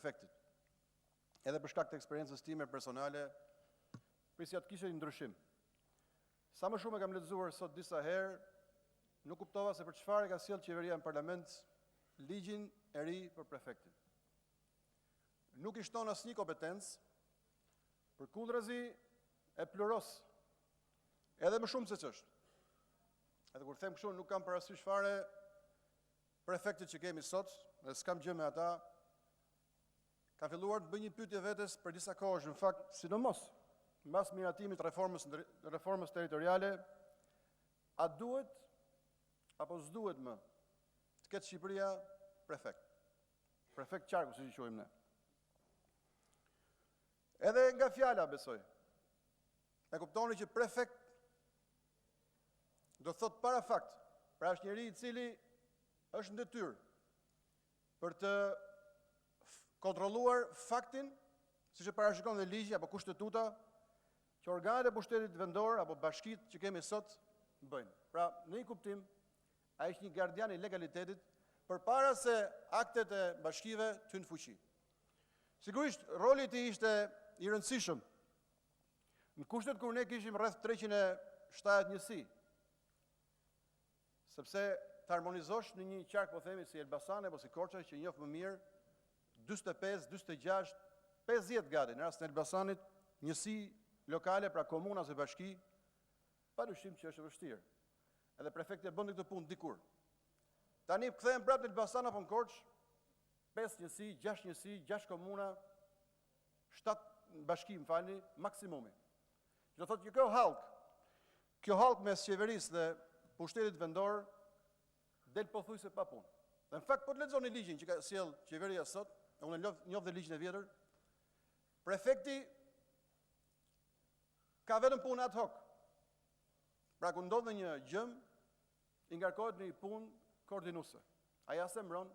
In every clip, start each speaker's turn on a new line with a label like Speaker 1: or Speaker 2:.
Speaker 1: prefektit. Edhe për shkak të eksperiencës sime personale, prisja të kishte një ndryshim. Sa më shumë e kam lexuar sot disa herë, nuk kuptova se për çfarë e ka sjellë qeveria në parlament ligjin e ri për prefektin. Nuk i shton asnjë kompetencë, përkundrazi e pluhuros edhe më shumë se ç'është. Edhe kur them kështu, nuk kam parasysh fare prefektët që kemi sot dhe s'kam gjë me ata. Kam filluar t'i bëj një pyetje vetes prej disa kohësh, në fakt, sidomos mbas miratimit të reformës reformës territoriale, a duhet apo s'duhet më të ketë Shqipëria prefekt? Prefekt qarku, siç i quajmë ne. Edhe nga fjala, besoj. E kuptoni që prefekt do të thotë para fakt. Pra është njeri i cili është në detyrë për të kontrolluar faktin, siç e parashikon dhe ligji apo kushtetuta, që organet e pushtetit vendor apo bashkitë që kemi sot bëjnë. Pra, në një kuptim, ai është një gardian i legalitetit përpara se aktet e bashkive të hyjnë në fuqi. Sigurisht, roli i tij ishte i rëndësishëm. Në kushtet kur ne kishim rreth 370 njësi, sepse të harmonizosh në një qark, po themi si Elbasani apo si Korça, që njoh më mirë, 45, 46, 50 gati në rastin e Elbasanit, njësi lokale, pra komuna ose bashki, padyshim që është e vështirë. Edhe prefekti e bënte këtë punë dikur. Tani kthehem prapë në Elbasan apo në Korçë, 5 njësi, 6 njësi, 6 komuna, 7 bashki, më falni, maksimumi. Do thotë që kjo hallkë, kjo hallkë mes qeverisë dhe pushtetit vendor del pothuajse pa punë. Dhe në fakt po të lexoni ligjin që ka sjellë qeveria sot, e unë njoh dhe ligjin e vjetër, prefekti ka vetëm punë ad hoc. Pra kur ndodh një gjëmë, i ngarkohet një punë koordinuese. Ai as emëron,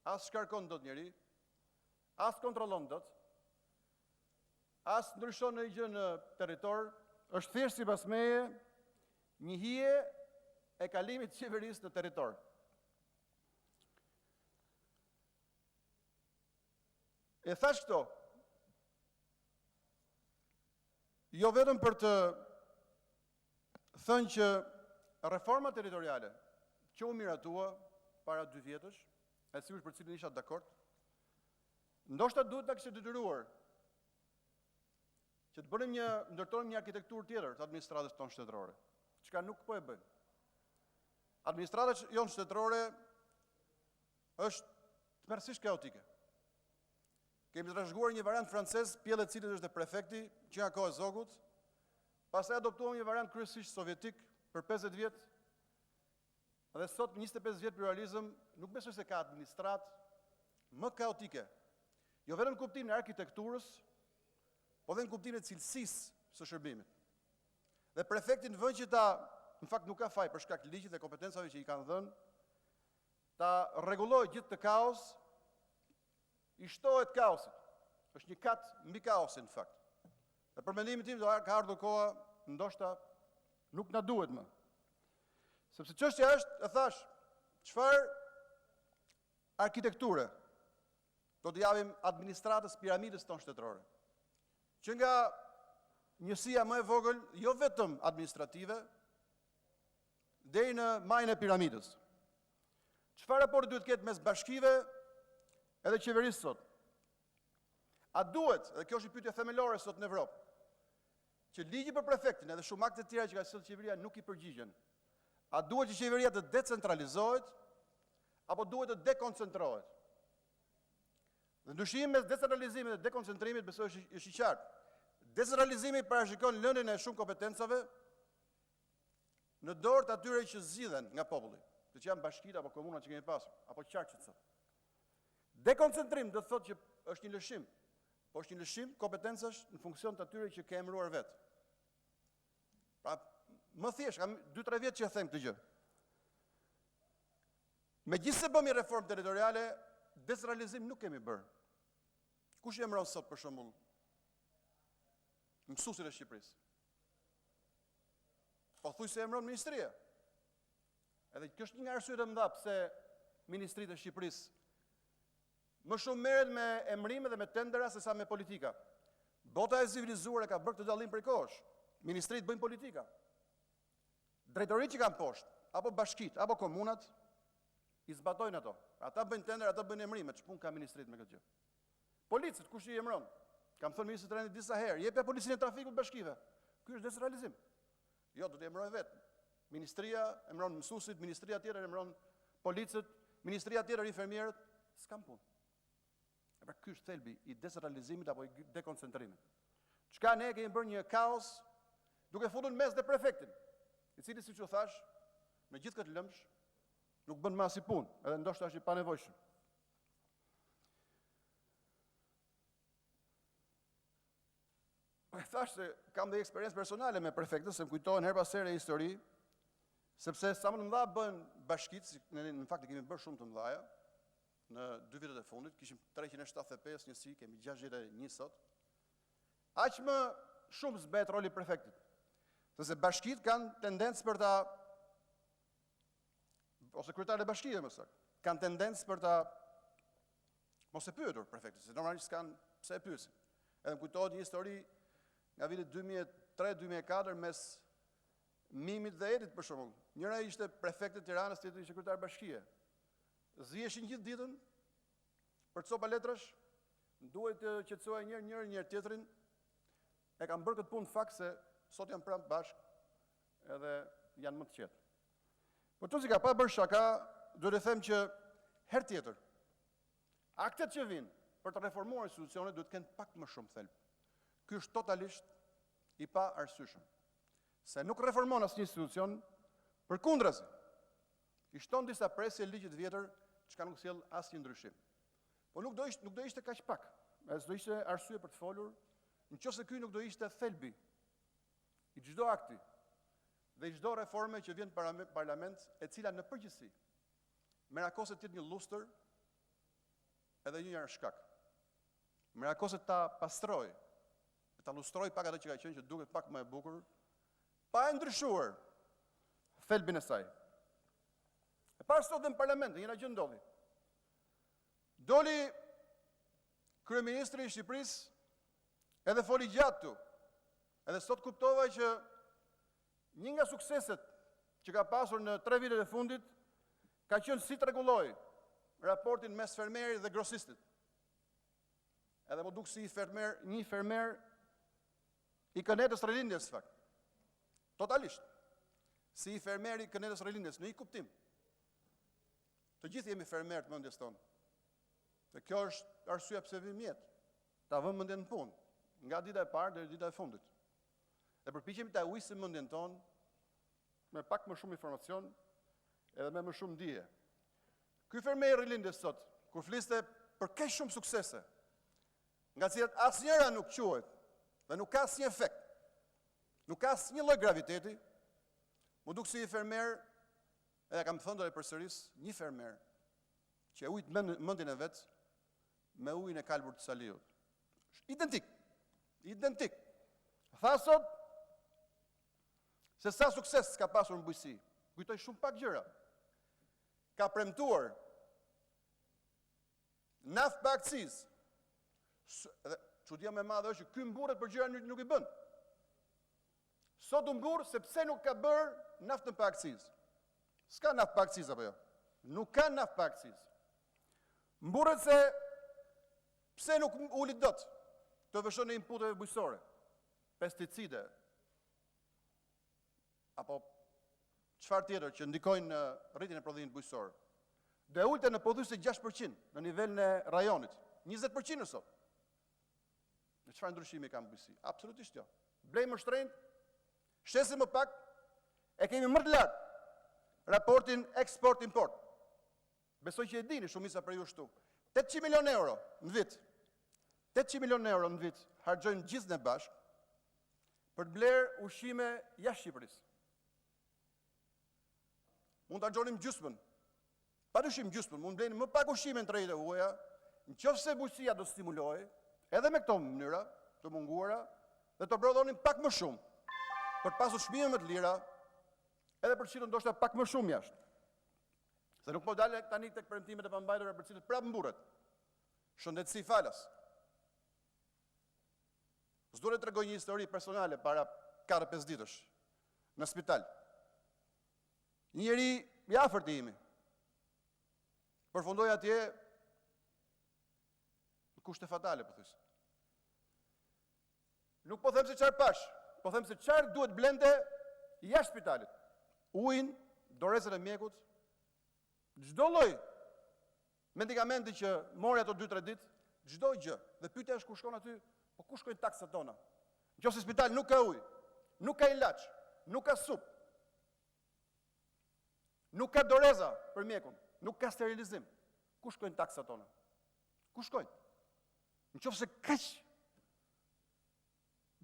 Speaker 1: as shkarkon dot njeri, as kontrollon dot, as ndryshon ndonjë gjë në territor, është thjesht sipas meje një hije e kalimit të qeverisë në territor. E thashë këto, jo vetëm për të thënë që reforma territoriale që u miratua para 2 vjetësh, e sigurisht për të cilën isha dakord, ndoshta duhet të na kishte detyruar që të bënim një ndërtonim një arkitekturë tjetër të administratës tonë shtetërore, çka nuk po e bëjmë. Administrata jonë shtetërore është tmerrësisht kaotike. Kemi trashëguar një variant francez, pjellë e të cilit është dhe prefekti, që nga koha e Zogut. Pastaj adoptuam një variant kryesisht sovjetik për 50 vjet. Dhe sot 25 vjet pluralizëm, nuk besoj se ka administratë më kaotike. Jo vetëm në kuptimin e arkitekturës, po dhe në kuptimin e cilësisë së shërbimit. Dhe prefekti në vend që ta, në fakt nuk ka faj për shkak të ligjit dhe kompetencave që i kanë dhënë, ta rregullojë gjithë këtë kaos, i shtohet kaosit. Është një kat mbi kaosin në fakt. Dhe për mendimin tim do ka ardhur koha, ndoshta nuk na duhet më. Sepse çështja është, e thashë, çfarë arkitekture do t'i japim administratës piramidës tonë shtetërore? Që nga njësia më e vogël, jo vetëm administrative, deri në majën e piramidës. Çfarë raporti duhet të ketë mes bashkive edhe qeverisë sot? A duhet, dhe kjo është një pyetje themelore sot në Evropë, që ligji për prefektin edhe shumë akte të tjera që ka sjellë qeveria nuk i përgjigjen. A duhet që qeveria të decentralizohet apo duhet të dekoncentrohet? Dhe ndryshimi mes decentralizimit dhe dekoncentrimit besoj është është i qartë. Decentralizimi parashikon lënien e shumë kompetencave në dorë të atyre që zgjidhen nga populli, që janë bashkitë apo komunat që kemi pasur, apo qarqet sot. Dekoncentrim do të thotë që është një lëshim, po është një lëshim kompetencash në funksion të atyre që ke emëruar vetë. Pra, më thjesht, kam 2-3 vjet që e them këtë gjë. Megjithëse bëmë një reformë territoriale, decentralizim nuk kemi bërë. Kush i emëron sot për shembull mësuesit e Shqipërisë? Pothuajse emëron ministria. Edhe kjo është një nga arsyet e mëdha pse ministritë e Shqipërisë. Më shumë merret me emërime dhe me tendera sesa me politika. Bota e civilizuar e ka bërë këtë dallim prej kohësh. Ministritë bëjnë politika. Drejtoritë që kanë poshtë, apo bashkitë, apo komunat, i zbatojnë ato. Ata bëjnë tendera, ata bëjnë emërime. Ç'punë kanë ministritë me këtë gjë? Policët, kush i emëron? I kam thënë ministrit të Rendit disa herë, jepja policinë e trafikut bashkive. Ky është decentralizim. Jo, do t'i emërojë vetë. Ministria emëron mësuesit, ministria tjetër emëron policët, ministria tjetër infermierët. S'kan punë. E pra ky është thelbi i decentralizimit apo i dekoncentrimit. Çka ne kemi bërë një kaos duke futur në mes dhe prefektin, i cili siç ju thashë, me gjithë këtë lëmsh nuk bën më asnjë punë, edhe ndoshta është i panevojshëm. Po e thashë se kam dhe eksperiencë personale me prefektët, se më kujtohen herë pas here histori, sepse sa më të mëdha bëhen bashkitë, si ne në fakt i kemi bërë shumë të mëdha në dy vitet e fundit, kishim 375 njësi, kemi 61 sot. Aq më shumë zbehet roli i prefektit. Sepse bashkitë kanë tendencë për ta ose kryetarët e bashkive më saktë, kanë tendencë për ta mos e pyetur prefektin, se normalisht s'kanë pse e pyesin. Edhe më kujtohet një histori nga viti 2003-2004 mes Mimit dhe Edit për shembull. Njëra ishte prefekte e Tiranës, tjetri ishte kryetar bashkie. Ziheshin gjithë ditën për copa letrash, më duhej të qetësoja një herë njërin, një herë tjetrin. E kam bërë këtë punë në fakt se sot janë prapë bashkë edhe janë më të qetë. Po të ka pa bërë shaka, duhet të them që herë tjetër, aktet që vijnë për të reformuar institucionet duhet të kenë pak më shumë thelb. Ky është totalisht i paarsyeshëm. Se nuk reformon asnjë institucion, përkundrazi, i shton disa presje ligjit të vjetër, çka nuk sjell asnjë ndryshim. Po nuk do ishte, nuk do ishte kaq pak, edhe s'do ishte arsye për të folur, në qoftë se ky nuk do ishte thelbi i çdo akti dhe i çdo reforme që vjen në parlament, e cila në përgjithësi merakoset të jetë një llustër edhe një herë shkak. Merakoset ta pastrojë, ta lustrojë pak atë që ka qenë që duket pak më e bukur, pa e ndryshuar thelbin e saj. E parë sot dhe në parlament, e njëjta gjë ndodhi. Doli kryeministri i Shqipërisë edhe foli gjatë këtu. Edhe sot kuptova që një nga sukseset që ka pasur në 3 vitet e fundit ka qenë si të rregullojë raportin mes fermerit dhe grosistit. Edhe m'u duk si një fermer, një fermer i kënetës së Rilindjes, në fakt. Totalisht. Si një fermer i kënetës së Rilindjes, në një kuptim. Të gjithë jemi fermerë të mendjes tonë. Dhe kjo është arsyeja pse vijmë në jetë. Ta vëmë mendjen në punë, nga dita e parë deri dita e fundit. Dhe përpiqemi ta ujisim mendjen tonë me pak më shumë informacion edhe me më shumë dije. Ky fermer i Rilindjes sot, kur fliste për kaq shumë suksese, nga të cilat asnjëra nuk quhet dhe nuk ka asnjë efekt, nuk ka asnjë lloj graviteti, m'u duk si një fermer, edhe kam thënë do e përsëris, një fermer që e ujit mendjen e vet me ujin e kalbur të Saliut. Është identik. Identik. Tha sot se sa sukses ka pasur në bujqësi. Kujtoi shumë pak gjëra. Ka premtuar naftë pa akcizë. Dhe çudia më e madhe është që ky mburret për gjëra që nuk i bën. Sot u mburr sepse nuk ka bërë naftën pa akcizë. S'ka naftë pa akcizë apo jo? Nuk ka naftë pa akcizë. Mburret se pse nuk uli dot TVSH-në e inputeve bujqësore, pesticide, apo çfarë tjetër që ndikojnë në rritjen e prodhimit bujqësor. Do e ulte në pothuajse 6% në nivelin e rajonit, 20% është sot. Në çfarë ndryshimi ka në bujqësi? Absolutisht jo. Blejmë më shtrenjtë, shesim më pak, e kemi më të lartë raportin eksport-import. Besoj që e dini shumica prej jush këtu. 800 milion euro në vit. 800 milion euro në vit harxhojmë gjithë ne bashkë për të blerë ushqime jashtë Shqipërisë. Mund të harxhonim gjysmën. Padyshim gjysmën, mund të blenim më pak ushqime në tregjet e huaja, në qoftë se bujqësia do stimulohej, edhe me këto mënyra të munguara, dhe të prodhonim pak më shumë, për të pasur çmime më të lira, edhe për të shitur ndoshta pak më shumë jashtë. Se nuk po dal tani tek premtimet e pambajtura për të cilët prapë mburret. Shëndetësi falas. S'dua të tregoj një histori personale para 4-5 ditësh në spital. Një njeri i afërt i imi përfundoi atje në kushte fatale pothuajse. Nuk po them se çfarë pashë, po them se çfarë duhet të blente jashtë spitalit. Ujin, dorezat e mjekut, çdo lloj medikamenti që mori ato 2-3 ditë, çdo gjë. Dhe pyetja është kur shkon aty, po ku shkojnë taksat tona? Në qoftë se në spital nuk ka ujë, nuk ka ilaç, nuk ka supë, nuk ka doreza për mjekun, nuk ka sterilizim. Ku shkojnë taksat tona? Ku shkojnë? Në qoftë se kaq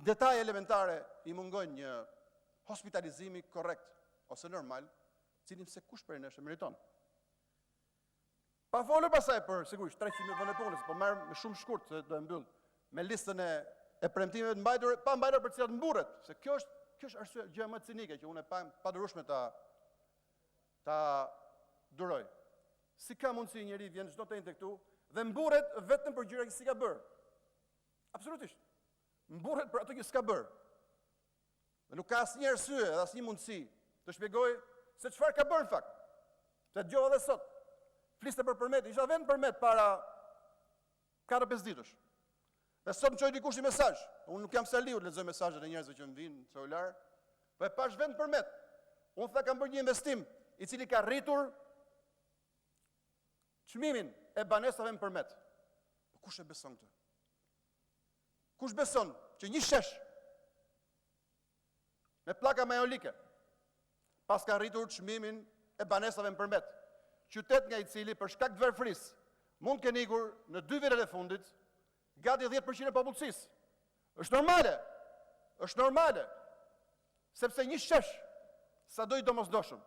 Speaker 1: detaje elementare i mungojnë një hospitalizimi korrekt ose normal, të cilin sekush prej nesh e meriton. Pa folur pastaj për sigurisht 300.000 vende pune, po marr shumë shkurt se do e mbyll me listën e e premtimeve të mbajtura, pa mbajtur për të cilat mburret, se kjo është kjo është arsye gjëja më cinike që unë e kam padurueshme ta ta duroj. Si ka mundësi njeri vjen çdo të enjte këtu dhe mburret vetëm për gjëra që s'i ka bërë? Absolutisht. Mburret për ato që s'ka bërë. Dhe nuk ka asnjë arsye dhe asnjë mundësi të shpjegojë se çfarë ka bërë në fakt. Se dëgjova edhe sot. Fliste për Përmetin, isha vetë në Përmet para 4-5 ditësh. Dhe sot më çoi dikush një mesazh. Unë nuk jam Saliu të lexoj mesazhet e njerëzve që më vijnë në celular. Po e pashë vetë në Përmet. Unë tha kam bërë një investim i cili ka rritur çmimin e banesave në Përmet. Po kush e beson këtë? Kush beson që një shesh me pllaka majolike paska rritur çmimin e banesave në Përmet, qytet nga i cili për shkak të varfërisë mund të kenë ikur në dy vitet e fundit gati 10% e popullsisë. Është normale. Është normale. Sepse një shesh sado i domosdoshëm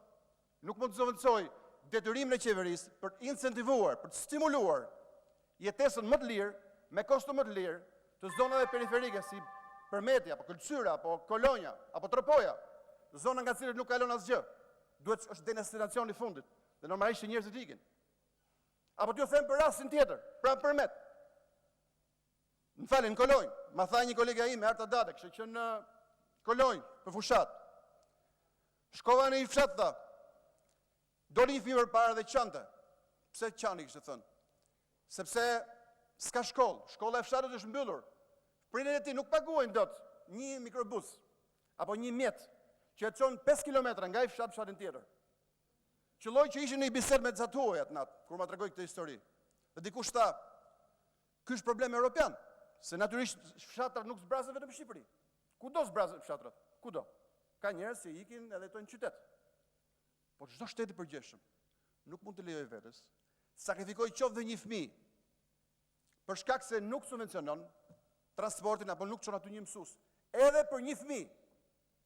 Speaker 1: nuk mund të zëvendësojë detyrimin e qeverisë për të incentivuar, për të stimuluar jetesën më të lirë, me kosto më të lirë, të zonave periferike si Përmeti apo Këlcyra apo Kolonja apo Tropoja, zona nga të cilat nuk kalon asgjë. Duhet është destinacioni i fundit dhe normalisht që njerëzit ikin. Apo t'ju them për rastin tjetër, pra Përmet. Më falni, në Kolonjë, ma tha një kolegja ime, Arta Dade, kishte qenë në Kolonjë për fushatë. Shkova në një fshat, tha. Doli një fëmijë përpara dhe qante. Pse qani kishte thënë? Sepse s'ka shkollë, shkolla e fshatit është mbyllur. Prindërit e tij nuk paguajnë dot një mikrobus apo një mjet që e çon 5 kilometra nga ai fshat në fshatin tjetër. Qëlloi që ishin në një bisedë me ca të huaj atë natë, kur ma tregoi këtë histori. Dhe dikush tha, ky është problem europian, se natyrisht fshatrat nuk zbrazen vetëm në Shqipëri. Kudo zbrazen fshatrat? Kudo. Ka njerëz që ikin edhe jetojnë në qytet. Po çdo shtet i përgjegjshëm nuk mund të lejojë vetes të sakrifikojë qoftë dhe një fëmijë për shkak se nuk subvencionon transportin apo nuk çon aty një mësues. Edhe për një fëmijë.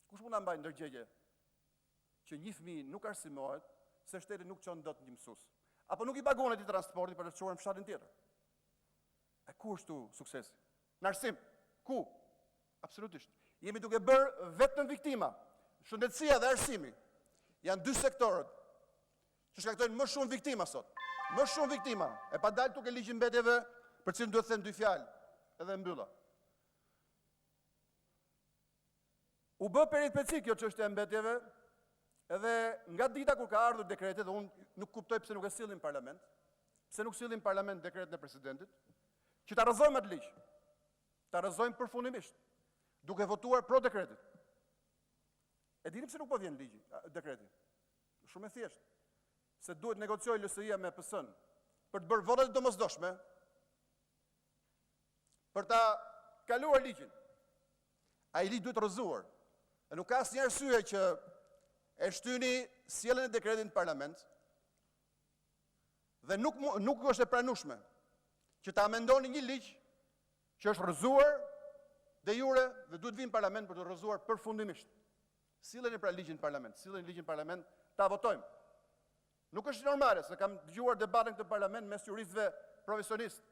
Speaker 1: Kush mund ta mbajë ndërgjegje që një fëmijë nuk arsimohet se shteti nuk çon dot një mësues? Apo nuk i paguan atij transportin për të çuar në fshatin tjetër? E ku është këtu suksesi? Në arsim. Ku? Absolutisht. Jemi duke bërë vetëm viktima. Shëndetësia dhe arsimi janë dy sektorët që shkaktojnë më shumë viktima sot. Më shumë viktima. E pa dalë këtu ke ligji i mbetjeve, për cilin duhet të them dy fjalë, edhe mbylla. U bë peripeci kjo çështja e mbetjeve, edhe nga dita kur ka ardhur dekreti dhe unë nuk kuptoj pse nuk e sillni në parlament, pse nuk sillni në parlament dekretin e presidentit, që ta rrëzojmë atë ligj. Ta rrëzojmë përfundimisht, duke votuar pro dekretit. E dini pse nuk po vjen ligji, dekreti? Shumë e thjeshtë. Se duhet negociojë LSI-ja me PS-n për të bërë votat e domosdoshme për ta kaluar ligjin. Ai ligj duhet rrëzuar. Dhe nuk ka asnjë arsye që e shtyni sjelljen e dekretit në parlament dhe nuk nuk është e pranueshme që ta amendoni një ligj që është rrëzuar de jure dhe duhet të vijë në parlament për t'u rrëzuar përfundimisht. Silleni pra ligjin në parlament, silleni ligjin në parlament, ta votojmë. Nuk është normale se kam dëgjuar debate në këtë parlament mes juristëve profesionistë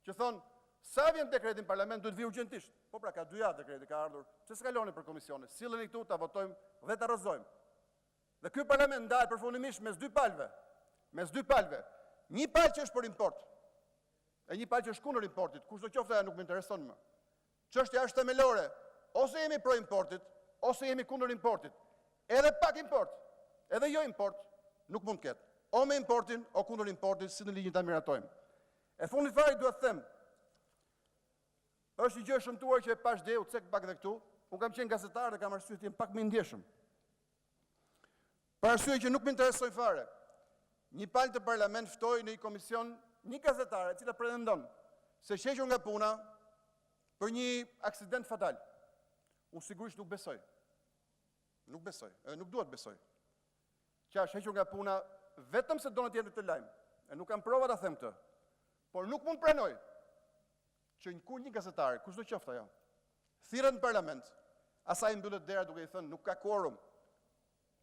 Speaker 1: që thonë sa vjen dekreti në parlament duhet të vijë urgjentisht. Po pra ka dy javë dekreti ka ardhur. Pse s'e kaloni për komisione? Silleni këtu ta votojmë dhe ta rrëzojmë. Dhe ky parlament ndahet përfundimisht mes dy palëve. Mes dy palëve. Një palë që është për import. E një palë që është kundër importit, kushdo qoftë ajo nuk më intereson më. Çështja është themelore, ose jemi pro importit, ose jemi kundër importit. Edhe pak import, edhe jo import, nuk mund të ketë. O me importin, o kundër importit, si në ligjin ta miratojmë. E fundit fare që dua të them, është një gjë e shëmtuar që e pashë dje, u cek pak edhe këtu. Unë kam qenë gazetar dhe kam arsye të jem pak më i ndjeshëm. Për arsye që nuk më interesojnë fare, një palë në parlament ftoi në një komision një gazetare, e cila pretendon se është hequr nga puna për një aksident fatal. Unë sigurisht nuk besoj. Nuk besoj dhe nuk dua të besoj që është hequr nga puna vetëm se donte të jepte këtë lajm. E nuk kam prova ta them këtë. Por nuk mund të pranoj që kur një gazetare, kushdo qoftë ajo, thirret në parlament, asaj i mbyllet dera duke i thënë nuk ka kuorum.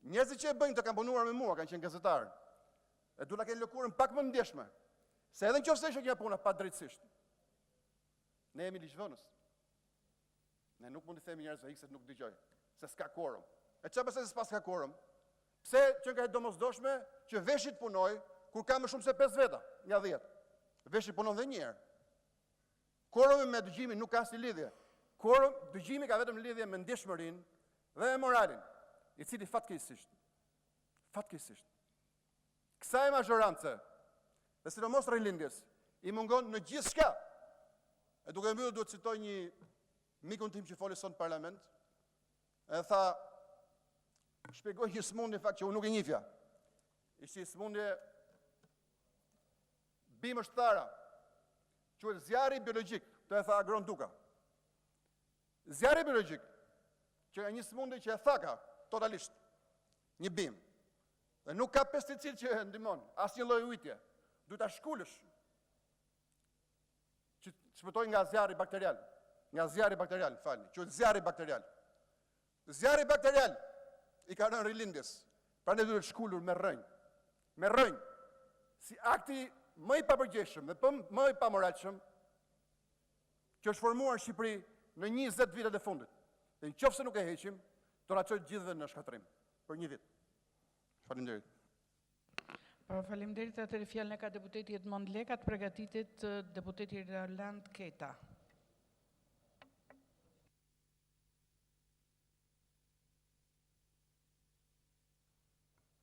Speaker 1: Njerëzit që e bëjnë këtë kanë punuar me mua, kanë qenë gazetarë. E duhet ta kenë lëkurën pak më të ndjeshme, se edhe në qoftë se është hequr nga puna padrejtësisht. Ne jemi ligjvënës. Ne nuk mund t'i themi njerëzve ik se nuk dëgjoj, se s'ka kuorum. E çfarë pastaj se s'paska kuorum? Pse qenka e domosdoshme që veshi të punojë kur ka më shumë se 5 veta nga 10? Veshi punon edhe një herë. Kuorumi me dëgjimin nuk ka asnjë lidhje. Kuorum, dëgjimi ka vetëm lidhje me ndjeshmërinë dhe me moralin, i cili fatkeqësisht, fatkeqësisht, kësaj mazhorance, dhe sidomos rilindjes, i mungon në gjithçka. E duke mbyllur duhet të citoj një mikun tim që foli sot në parlament, e tha, shpjegoi një sëmundje në fakt që unë nuk e njihja. Ishte një sëmundje bimësh të thara. Quhet zjarri biologjik, këtë e tha Agron Duka. Zjarri biologjik, që është një sëmundje që e thaka totalisht një bimë. Dhe nuk ka pesticid që e ndihmon, asnjë lloj ujitje. Duhet ta shkulësh që të shpëtojë nga zjarri bakterial, nga zjarri bakterial, falni, quhet zjarri bakterial. Zjarri bakterial i ka rënë rilindjes. Prandaj duhet shkulur me rrënjë. Me rrënjë. Si akti më i papërgjegjshëm dhe më i pamoralshëm që është formuar në Shqipëri në 20 vitet e fundit. Dhe në qoftë se nuk e heqim, do na çojë të gjithëve në shkatërrim për një vit. Faleminderit.
Speaker 2: Po, faleminderit. Atëherë fjalën e ka deputeti Edmond Leka, të përgatitet deputeti Roland Keta.